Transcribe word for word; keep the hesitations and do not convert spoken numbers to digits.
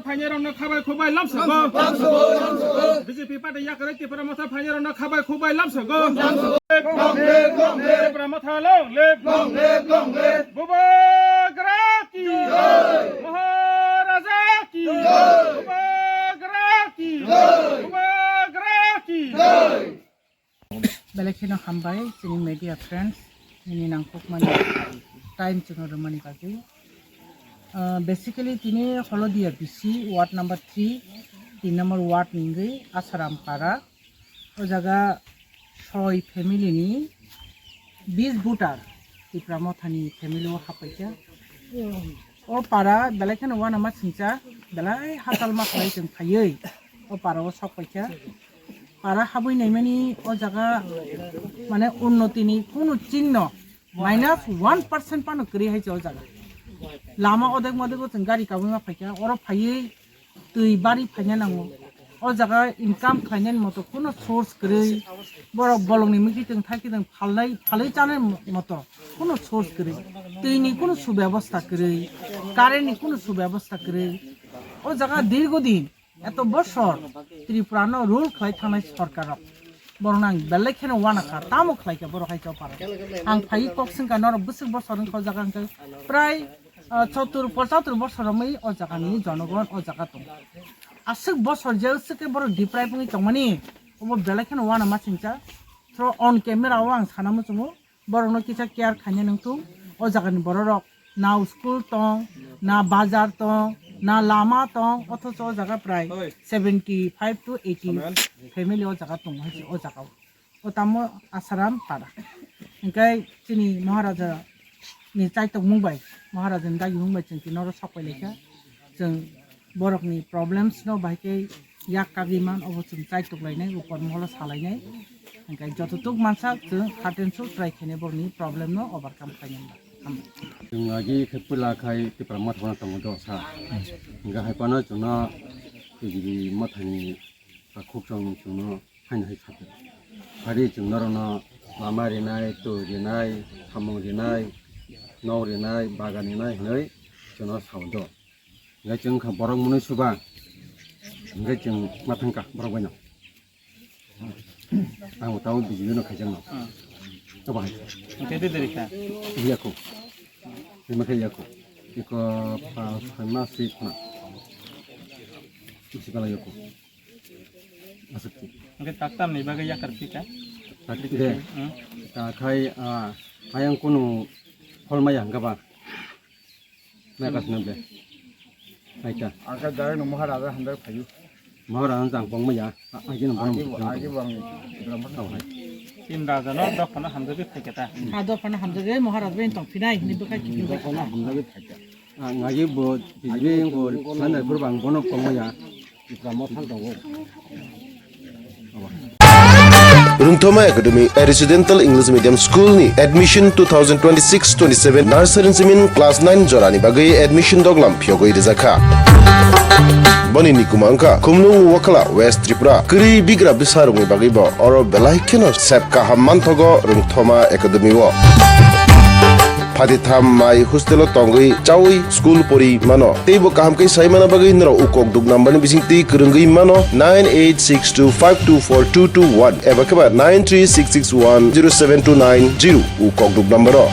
Phainairokno khabai khubai lamsogo. B J P party yakarwi Tipra Motha phainairokno khabai khubai lamsogo. Tipra Motha long live. Bubagra ki. Maharaja ki. Bubagra ki. Bubagra ki. Belai kheno hambai chini media friends, nini nangkukmani time chwngno rwmani bagwi. Ah, basically tini Holodia B C ward number three, tin number ward ni wngwi Asaram Para. O jaga soi family ni bis voter Tipra Mothani family o happaikha. O para belai kheno uanama singcha, belai hachal ma khlai chwng phaiwi o para o sok paikha. Para habwi naimani o jaga mane unnoti ni kunu chinno minus one percent phano kwrwi hai se o jaga. Lama odek modek o chwng gari kabui ma phaikha, oro phaiwi twi bari phaina nango. O jaga income khlainani moto kuno source kwrwi, borok bolongni mikitwng thaikitwng phalnai, phalwi chanai moto kuno source kwrwi, twini kuno subebostha kwrwi, currentni kuno subebostha kwrwi. O jaga dirgo din, eto bosor Tripurano rule khlai thangnai sorkarrok, borokno ang belai kheno uanakha, tamo khlaikha borok hai chopara. Ang phaiwi kok swngkha norok bwswk bosor wngkha o jaga hwnkhe prai ah, chottur pochatur bosor romwi o jagani jonogon o jaga tongo. Aswk bosor je aswk khe borok deprive wngwi tongmani, obo belai kheno uanama singcha. Thro on camera o ang sana muchungo, borokno kisa care khaina nangthung. O jagani bororok na school tong, na bazar tong, na lama tong, othocho o jaga prai seventy five to eighty family o jaga tongo hai se o jaga o. O tamo Asaram para. Hingke chini Maharaja ni chaitok mung bai, Maharaja ni dagi mung bai chwng tini oro sok pai laikha. Chwng borok ni problems no bahai khe yak kagwi man, obo chwng chaitok lainai, upor moholo salainai. Hingke joto tuk mansa chwng khaten su try khainai borok ni problem no overcome khainai. Hambai. Chwng agi khe pwla khai Tipra Motha no tongo do sa. Hingke hai phano chwngno T G B Motha ni takhuk chwng chwngno haino hai sakha. Phari chwng norokno lama rinai, twi rinai, samung rinai, nok rinai, bagan rinai hinwi chwngno sao do. Hingke chwng wngkha borok mwnwi suba, hingke chwng ma thangkha borok baino. Ang bo tabuk B J P no khaijakno. Abo hai. Hingke de de rikha. Iya ko. Lima khe iya ko. Iko pa, pa mas si khna. Isi kala iya ko. Asuk ti. Hingke taktam ni bagwi yakar phi ka? Tak ti de. Hmm. Ta khai, ah, ayang kunu phol maya hingka ba. Maya kas nang ble. Aita. Angka jai no Maharaja hamdar phayu. Maharaja jang pong maya. Agi no bang. Agi bang. Tau hai. Tin raja no dok phano hamjagwi phaikha ta. A dok phano hamjagwi Maharaja bai tong phinai hinwi bwkhai kipin bai. Dok phano hamjagwi phaikha. Ang agi bo tijbi bo sanai phur bang bono pong maya. Rungthoma Academy, a residential English medium school ni admission two thousand twenty-six twenty-seven nursery simin class nine jorani bagwi admission doglam phiyogwi rijakha. Boni ni kuma wngkha Khumlung Wakhala, West Tripura. Kwrwi bigra bwsa rokni bagwi bo oro belai kheno sep kaham manthogo Rungthoma Academy o. Phatitham mai hostel o tongwi chawi school pori mano. Teibo kaham khe sai mana bagwi norok ukok duk number ni bising twi kwrwngwi mano nine eight six two five two four two two one eba khe ba nine three six six one zero seven two nine zero ukok duk number o.